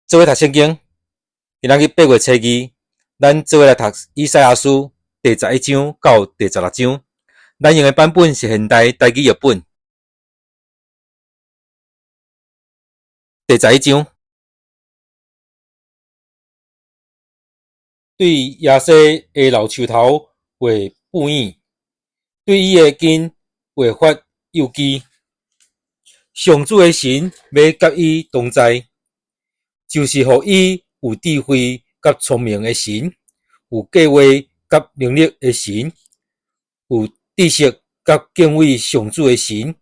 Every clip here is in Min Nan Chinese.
做伙讀聖經，今仔日8月初2，咱做伙來讀以賽亞書第十一章到第十六章。咱用的版本是現代台語譯本。第十一章，對耶西的老樹頭畫布影，對伊的根畫法幼枝。上主的神欲佮伊同在，就是予伊有智慧佮聰明的神，有計劃佮能力的神，有知識佮敬畏上主的神。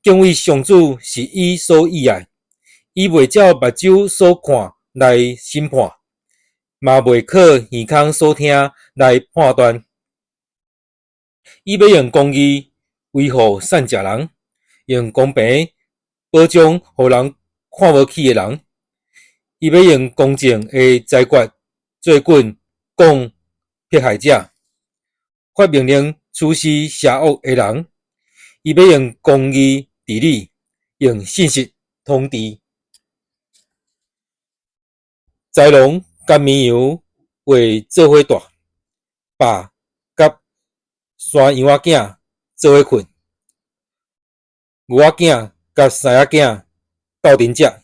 敬畏上主是伊所喜愛，伊袂照目睭所看來審判，嘛袂靠耳孔所聽來判斷。伊欲用公義維護散食人，用公平保障予人看無起的人。伊欲用公正的裁決做棍講迫害者，發命令處死邪惡的人。伊欲用公義治理，用信實統治。豺狼佮綿羊會做伙蹛，豹佮山羊仔囝做伙睏，牛仔囝佮獅仔囝鬥陣食。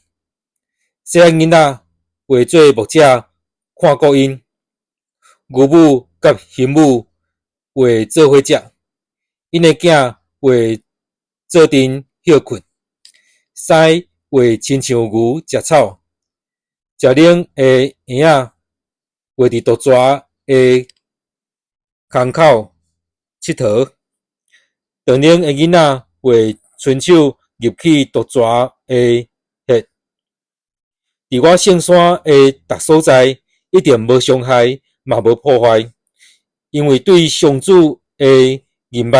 細漢囡仔會做牧者看顧𪜶，牛母佮熊母會做伙食，𪜶的囝會做陣歇睏。獅會親像牛食草，食奶的嬰仔會佇毒蛇的空口𨑨迌，斷奶的囡仔會伸手入去毒蛇的穴。佇我聖山的逐所在，一定無傷害，嘛無破壞，因為對上主的銀目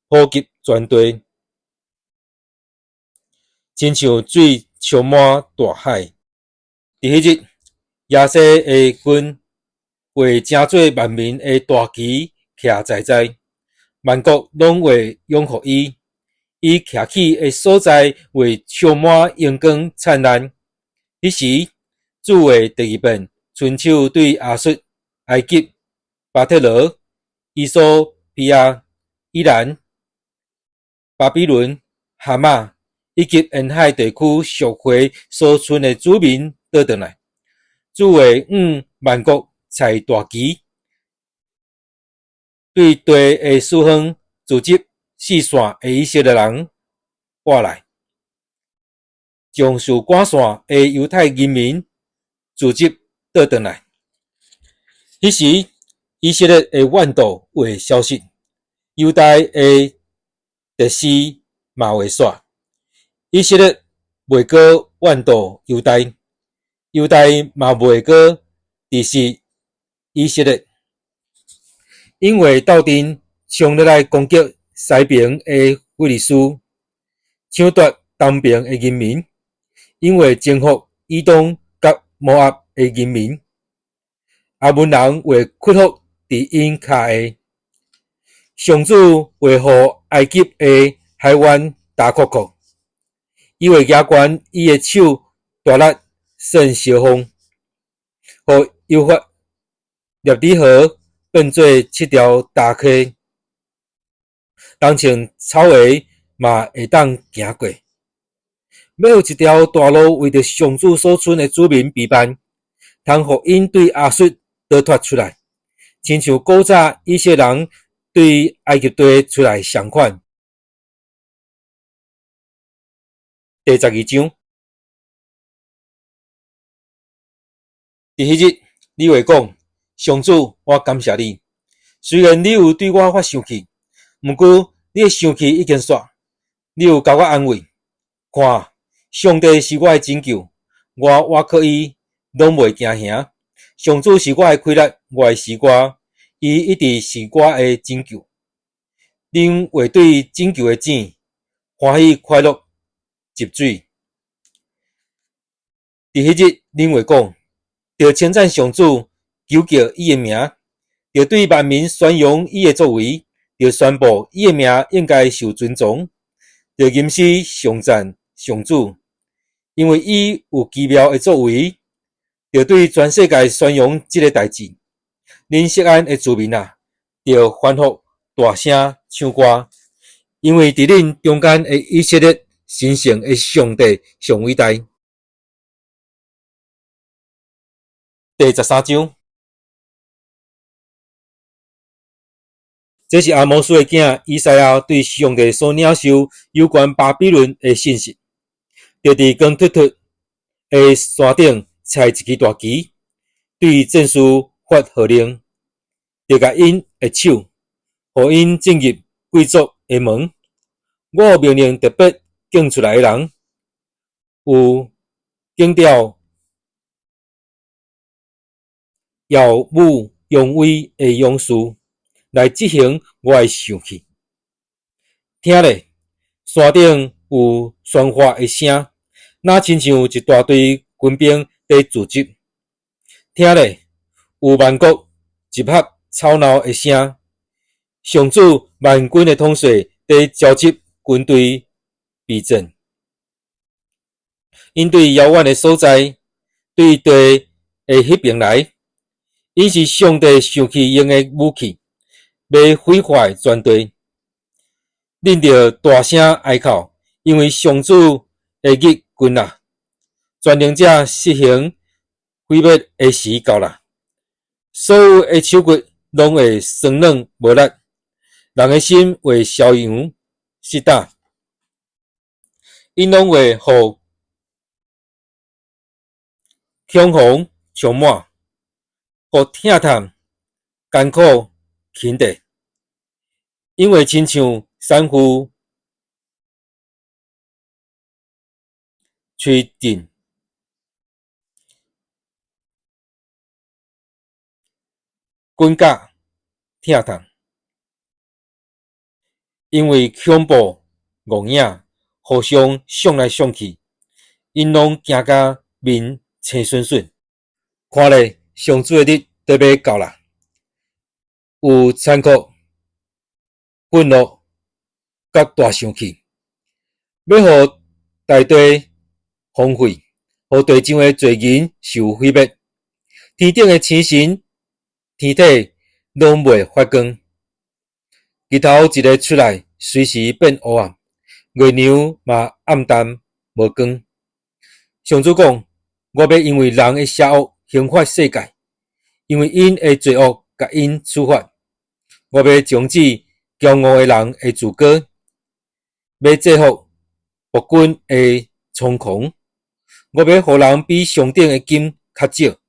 普及全地，親像水充滿大海。佇彼日，耶西的根會成做萬民的大旗，徛在在，萬國攏會仰服伊。伊徛起的所在會充滿榮光燦爛。彼時，主會第二遍伸手對亞述、埃及、巴特羅、衣索比亞、伊蘭、巴比倫、哈馬以及沿海地區贖回所剩的子民倒轉來。主會向萬國豎大旗，對地的四方聚集四散的以色列人活來，將受趕散的猶太人民聚集倒轉來。彼時，以色列的怨妒會消失，猶大的敵視嘛會煞。以色列袂閣怨妒猶大，猶大嘛袂閣敵視以色列，𪜶會鬥陣衝入來攻擊西爿的非利士，搶奪東爿的人民。𪜶會征服以東佮摩押的人民，亞捫人會屈服佇𪜶跤下。上主會予埃及的海灣焦涸涸，伊會舉懸伊的手大力扇燒風，予幼發拉底河變做七條大溪，人穿草鞋嘛會當行過。欲予一條大路為著上主所剩的子民備辦，通予𪜶對亞述逃脫出來，親像古早以色列人對埃及地出來仝款。第十二章，佇彼日，你會講：上主，我感謝你。雖然你有對我發生氣，毋過你的生氣已經煞，你有共我安慰。看，上帝是我的拯救，我倚靠伊，攏袂驚嚇。上主是我的氣力，我的詩歌，伊一直是我的拯救。恁會對拯救的井歡喜快樂汲水。佇彼日，恁會講：著稱讚上主，求告伊的名，著對萬民宣揚伊的作為，著宣布伊的名應該受尊崇，著吟詩頌讚上主，因為伊有奇妙的作為，著對全世界宣揚這个代誌。恁錫安的子民啊，著歡呼大聲唱歌，因為佇恁中間的以色列神聖的上帝上偉大。第13章，這是亞摩斯的囝以賽亞對上帝所領受有關巴比倫的信息。就佇光禿禿的山頂插一支大旗，對戰士發號令，著共𪜶握手，予𪜶進入貴族的門。我有命令特別揀出來的人，有警調耀武揚威的勇士來執行我的想氣。聽咧，山頂有喧譁的聲，若親像一大隊軍兵佇聚集。聽咧，有萬國集合吵鬧的聲，上主萬軍的統帥佇召集軍隊備戰。𪜶對遙遠的所在，對地的彼爿來，𪜶是上帝生氣用的武器，欲毀壞全地。恁著大聲哀哭，因為上主的日近啦，全能者實行毀滅的時到啦。所有的手骨攏會酸軟無力，人的心會消揚失膽，𪜶攏會予恐慌充滿，予疼痛艱苦輕地，𪜶會親像產婦催震，滾甲疼痛，因為恐怖戇影互相送來送去，𪜶攏驚甲面青恂恂。看咧，上主的日都欲到啦，有殘酷、憤怒佮大生氣，欲予大地荒廢，予地上的罪人受毀滅。天頂的星辰、天體攏袂發光，日頭一个出來，隨時變烏暗，月娘嘛暗淡無光。上主講：我欲因為人的邪惡刑罰世界，因為𪜶的罪惡共𪜶處罰。我欲終止驕傲的人的自高，欲制服暴君的猖狂。我欲予人比上等的金較少，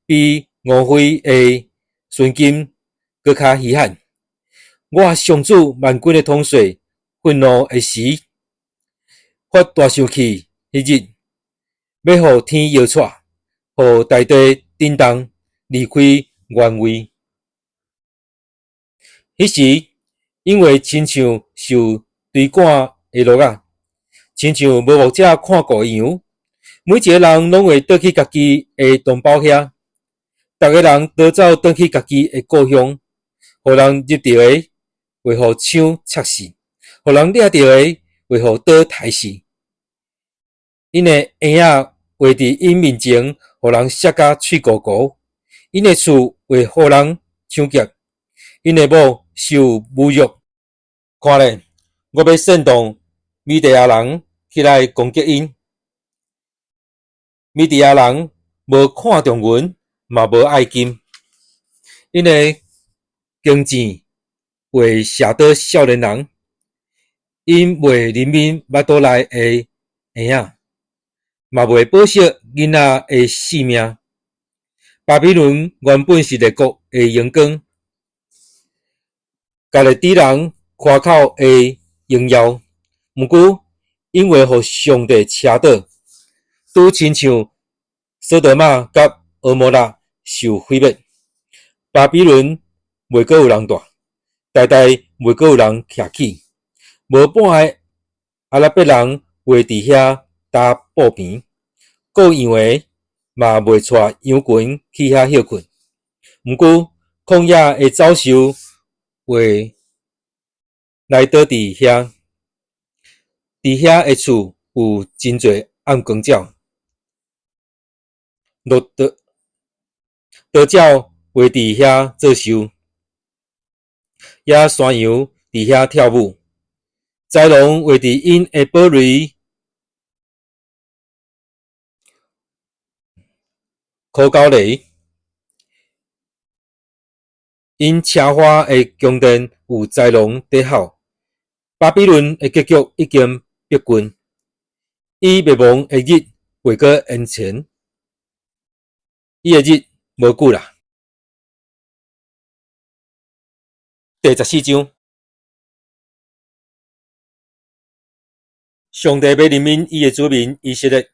比五輝的純金閣較稀罕。我上主萬軍的統帥憤怒的時，發大生氣彼日，欲予天搖掣，予大地震動，離開原位。彼時，𪜶會親像受追趕的驢仔，親像無牧者看顧的羊。每一个人攏會轉去家己的同胞遐，逐个人逃走轉去家己的故鄉。予人入著的會予槍插死，予人掠著的會予刀刣死。𪜶的嬰仔會佇𪜶面前予人殺甲碎糊糊，𪜶的厝會予人搶劫，𪜶的某受侮辱。看咧，我欲煽動米底亞人起來攻擊𪜶。米底亞人無看重銀，嘛無愛金，𪜶的弓箭會射倒少年人，𪜶賣人民腹肚內的嬰仔，嘛袂保惜囡仔的性命。巴比倫原本是列國的榮光，迦勒底人誇口的榮耀。毋過，𪜶會予上帝車倒，拄親像索多瑪佮蛾摩拉受毀滅。巴比倫袂閣有人蹛，代代袂閣有人徛起，無半个阿拉伯人會佇遐搭布棚，顧羊的嘛袂帶羊群去遐歇睏。毋過，曠野的走獸會來倒佇遐，佇遐的厝有真濟暗光鳥。駱駝鴕鳥會佇遐做岫，野山羊佇遐跳舞。豺狼會佇𪜶的堡壘箍狗螺，𪜶奢華的宮殿有豺狼佇吼。巴比倫的結局已經逼近，伊滅亡的日袂閣延前，伊的日無久啦。第14章，上帝欲憐憫伊的子民以色列，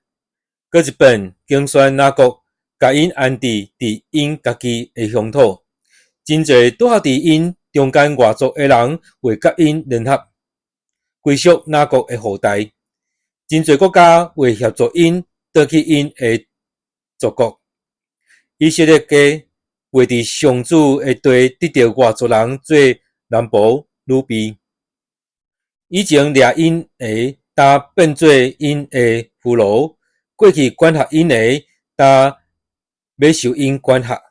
閣一遍揀選雅各，共𪜶安置佇𪜶家己的鄉土。真濟拄好佇𪜶中間外族的人會佮𪜶聯合，歸屬雅各的後代。真濟國家會協助𪜶轉去𪜶的祖國。以色列家會佇上主的地得著外族人做男僕女婢。以前掠𪜶的，今變做𪜶的俘虜；過去管轄𪜶的，今欲受𪜶管轄。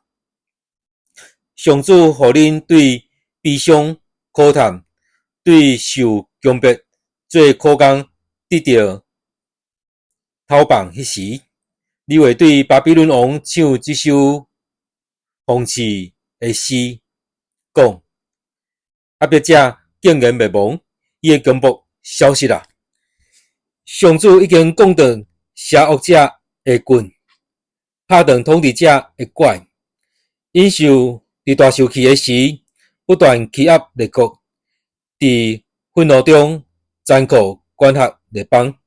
上主予恁對悲傷苦嘆，對受強迫做苦工得著討放彼時，你會對巴比倫王唱這首諷刺的詩，講：壓迫者竟然滅亡，伊的強暴消失啦！上主已經摃斷邪惡者的棍，拍斷統治者的拐。𪜶受佇大受氣的時，不斷欺壓列國，佇憤怒中殘酷管轄列邦，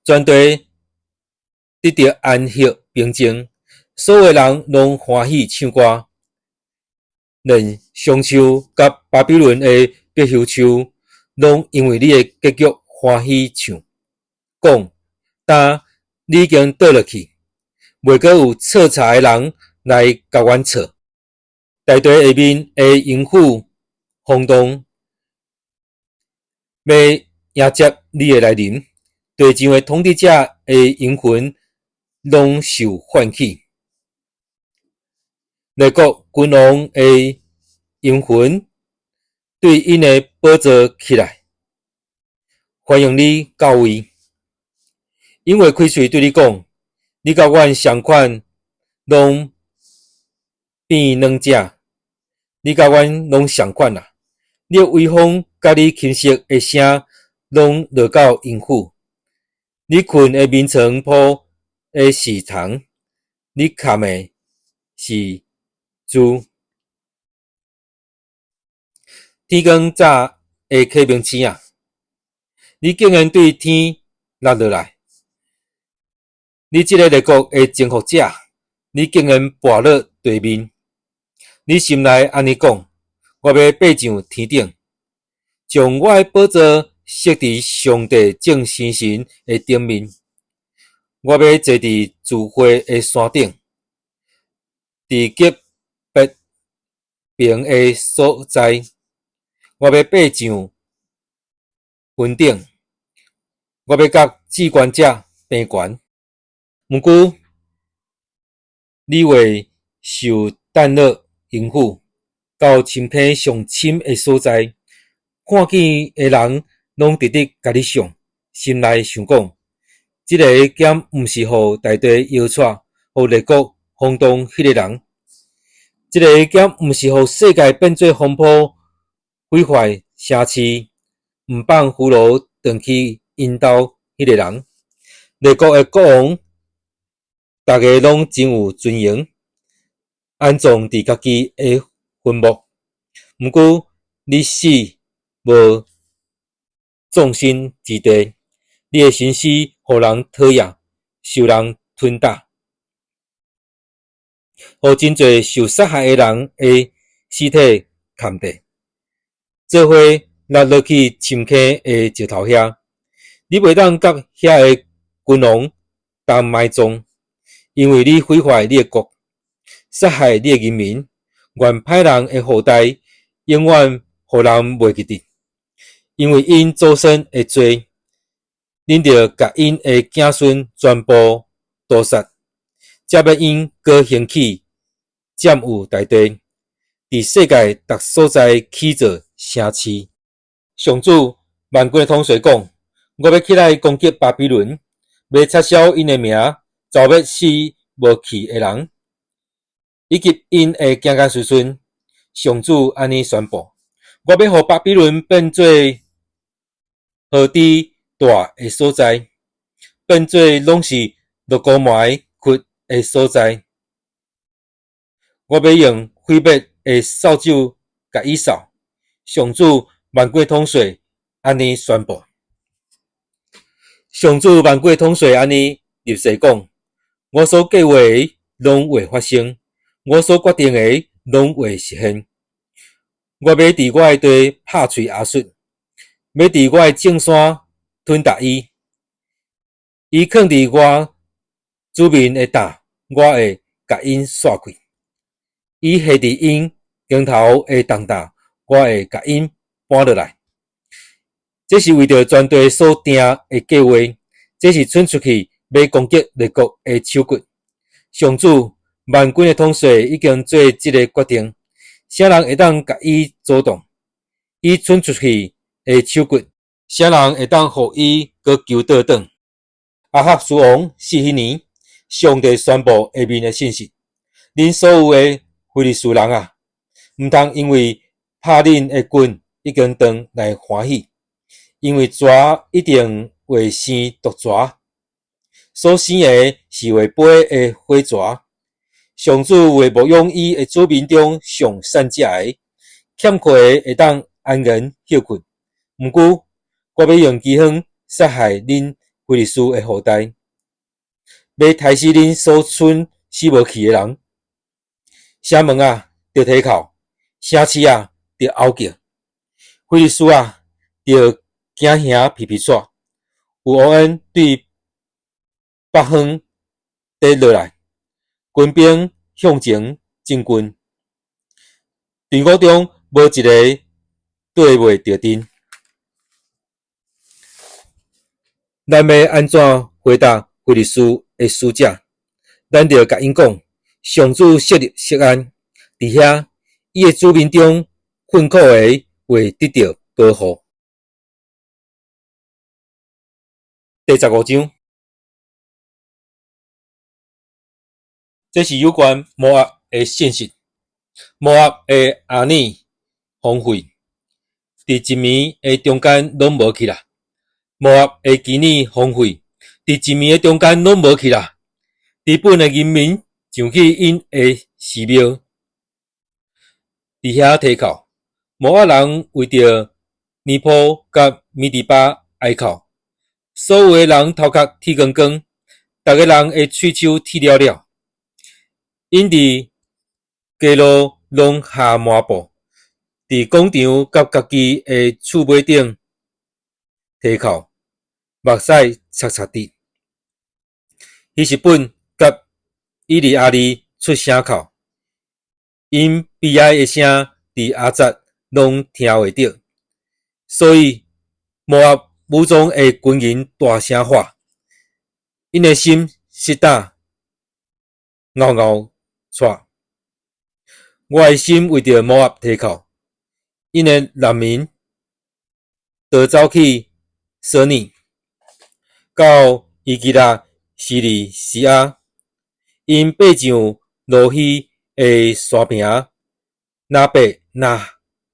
全地得著安息平靜，所有人攏歡喜唱歌。連松樹佮巴比倫的柏樹樹，攏因為你的結局歡喜唱，講：今你已經倒落去，袂閣有錯柴的人來共阮錯。大地下面的陰府轟動，欲迎接你的來臨。地上的統治者的陰魂攏受喚起，列國君王的陰魂對𪜶的寶座起來，歡迎你到位。𪜶會開喙對你講：你佮阮仝款，攏變軟食，你佮阮攏仝款啦。你的威風佮你琴瑟的聲，攏落到陰府。你睏的眠床鋪的是蟲，你崁的是蛀。天光早的啟明星啊！你竟然對天落落來！你這个列國的征服者，你竟然跋落地面！你心內按呢講：我欲爬上天頂，將我的寶座設佇上帝眾星辰的頂面。我欲坐佇聚會的山頂，佇極北平的所在。我欲爬上雲頂，我欲佮至懸者平懸。毋過，你會受擲落陰府，到深坑上深的所在。看見的人攏直直共你想，心內想講：這个敢毋是予大地搖掣，予列國轟動彼个人？這个敢毋是予世界變做風波，毀壞城市，毋放俘虜轉去𪜶兜彼个人？列國的國王，逐个攏真有尊榮，安葬佇家己的墳墓。毋過你死無葬身之地，你的身屍予人討厭，受人吞打，予真濟受殺害的人的屍體崁著，做伙落落去深坑的石頭遐。你袂當佮遐个君王同埋葬，因為你毀壞你的國，殺害你的人民，願歹人的後代永遠予人袂記得，因為𪜶祖先的罪，恁著共𪜶的子孫全部屠殺。才欲𪜶閣興起，佔有大地，佇世界逐所在起造城市。上主萬軍的統帥講：我欲起來攻擊巴比倫，欲擦消𪜶的名，剿滅死無去的人，以及𪜶的子子孫孫。上主按呢宣布：我欲予巴比倫變做河豬蹛的所在，變做攏是落膏糜窟的所在。我欲用毀滅的掃帚共伊掃。上主萬軍的統帥按呢宣布。上主萬軍的統帥按呢立誓講：我所計劃的攏會發生，我所決定的攏會實現。我欲佇我的地拍碎亞述，欲佇我的聖山吞噬伊。伊囥佇我子民的擔，我會共𪜶煞開；伊繫佇𪜶肩頭的重擔，我會共𪜶搬落來。這是為著全地所定的計劃，這是伸出去欲攻擊列國的手骨。上主萬軍的統帥已經做這个決定，啥人會當共伊阻擋？伊伸出去的手骨，啥人會當予伊閣揪倒轉？亞哈斯王死彼年，上帝宣布下面的信息：恁所有的非利士人啊，毋通因為拍恁的棍已經斷來歡喜，因為蛇一定會生毒蛇，所生的是會飛的火蛇。上主會牧養伊的子民中上散食的，欠缺的會當安然歇睏。毋過，我欲用饑荒殺害恁非利士的後代，欲刣死恁所剩死無去的人。城門啊，著啼哭；城市啊，著嗷叫；非利士啊，著驚嚇皮皮掣。有烏煙對北方佇落來，軍兵向前進軍，隊伍中無一个綴袂著陣。咱欲按怎回答非利士的使者？咱著共𪜶講：上主設立錫安，佇遐，伊的子民中困苦的會得著保護。第15章，這是有關摩押的信息。摩押的兒女荒廢，佇一暝的中間攏無去啦。摩押的妓女荒廢，佇一暝的中間攏無去啦。底本的人民上去𪜶的寺廟，佇遐啼哭。摩押人為著尼波佮米底巴哀哭，所有的人頭殼剃光光，逐个人的喙鬚剃了了。𪜶佇街路攏下麻布，佇廣場佮家己的厝尾頂啼哭，目屎擦擦滴。希實本佮以利亞利出聲哭，𪜶悲哀的聲佇雅雜攏聽會著，所以摩押武裝的軍人大聲喊，𪜶的心實膽，𠢕𠢕掣。我的心為著摩押啼哭，𪜶的難民逃走去索爾，到伊吉拉西利西亞，𪜶爬上魯希的山坪，若爬若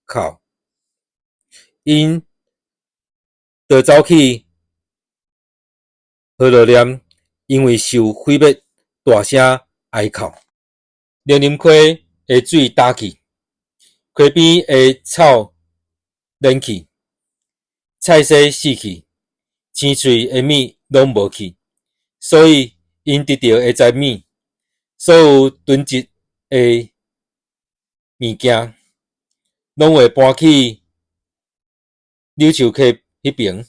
哭。𪜶逃走去何羅念，因為受毀滅，大聲哀哭。尼琳溪的水焦去，溪邊的草蔫去，菜蔬死去，青翠的物攏無去，所以𪜶得著的財物，所有囤積的物件，攏會搬去柳樹溪彼爿，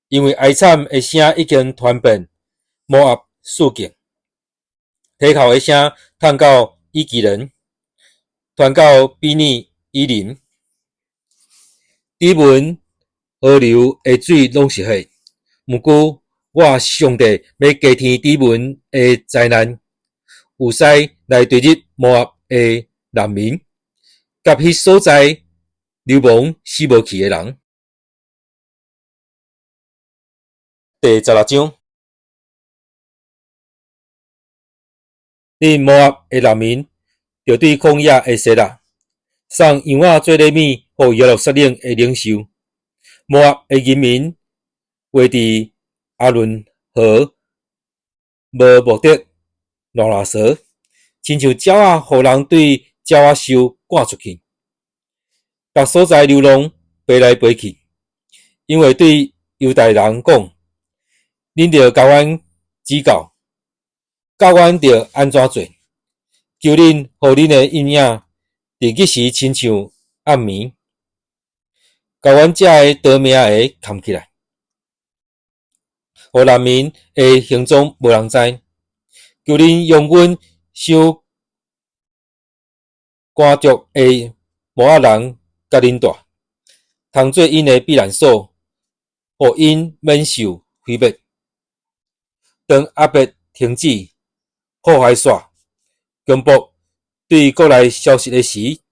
因為哀慘的聲已經傳遍摩押四境，啼哭的聲傳到以基倫，傳到比擬以琳。底文河流的水攏是血，毋過我上帝欲加添底文的災難，有師來對日摩押的難民，佮彼所在流亡死無去的人。第十六章，恁摩押的難民，著對曠野的設立，送羊仔做禮物予耶路撒冷的領袖。摩押的人民畫佇亞嫩河無目的亂拉趖，親像鳥仔，予人對鳥仔獸趕出去，逐所在流浪，飛來飛去。因為對猶大人講：恁著共阮指教，教阮著按怎做？求恁予恁的陰影，佇日時親像暗暝，共阮遮的逃命的崁起來，予難民的行蹤無人知。求恁容阮傷趕逐的摩押人佮恁蹛，通做𪜶的避難所，予𪜶免受毀滅。當壓迫停止，破壞煞，強暴對國內消失的時，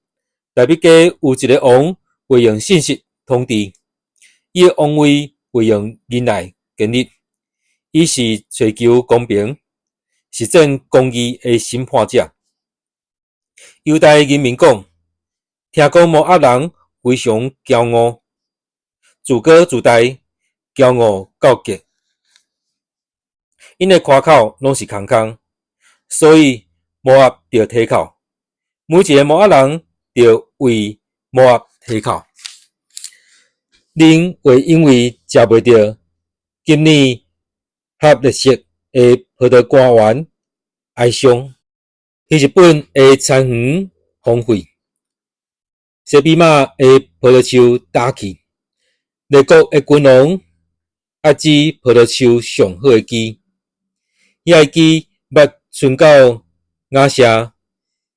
大衛家有一个王會用信實統治，伊的王位會用仁愛建立，伊是揣求公平、實踐公義的審判者。猶大人民講，聽講摩押人非常驕傲，自高自大，驕傲到極。𪜶的誇口攏是空空，所以摩押著提口，每一个摩押人著為摩押提口。恁會因為食袂著今年合熱色的葡萄乾園哀傷，希實本的田園荒廢，西比瑪的葡萄樹焦去，列國的君王壓制葡萄樹上好的枝，遐个枝捌伸到雅謝，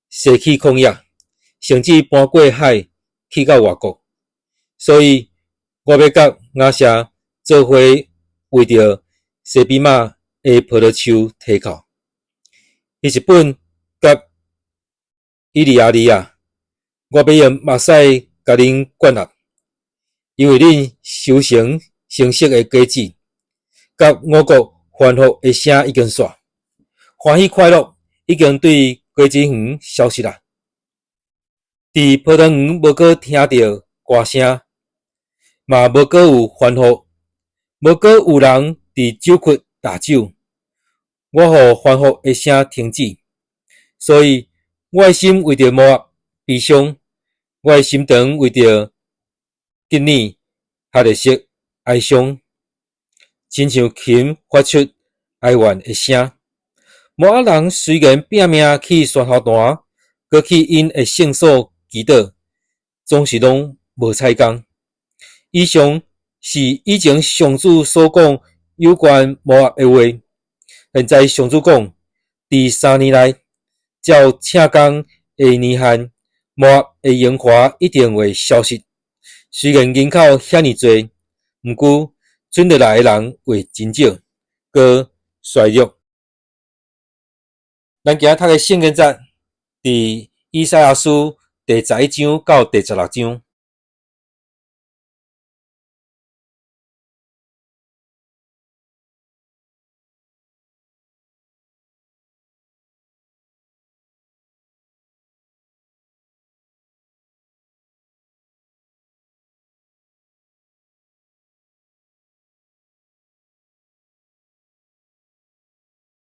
逝去曠野，甚至搬過海去到外國。所以我欲佮雅謝做伙為著西比瑪的葡萄樹啼哭。希實本佮以利亞利啊，我欲用目屎共恁灌納，因為恁收成成熟的果子，佮五穀繁復的聲已經煞，歡喜快樂已經對果子園消失啦。佇葡萄園無閣聽著歌聲，嘛無閣有歡呼，無閣有人佇酒窟打酒。我予歡呼的聲停止，所以我的心為著摩押悲傷，我的心腸為著吉爾哈勒設哀傷，親像琴發出哀怨的聲。摩押人雖然拚命去山頭壇，閣去𪜶的聖所祈禱，總是攏無彩工。以上是以前上主所講有關摩押的話。現在上主講，佇3年內，照請工的年限，摩押的榮華一定會消失。雖然人口遐爾濟，毋過存落來的人會真少，閣衰弱。咱今仔讀的聖經節，佇以賽亞書第十一章到第十六章。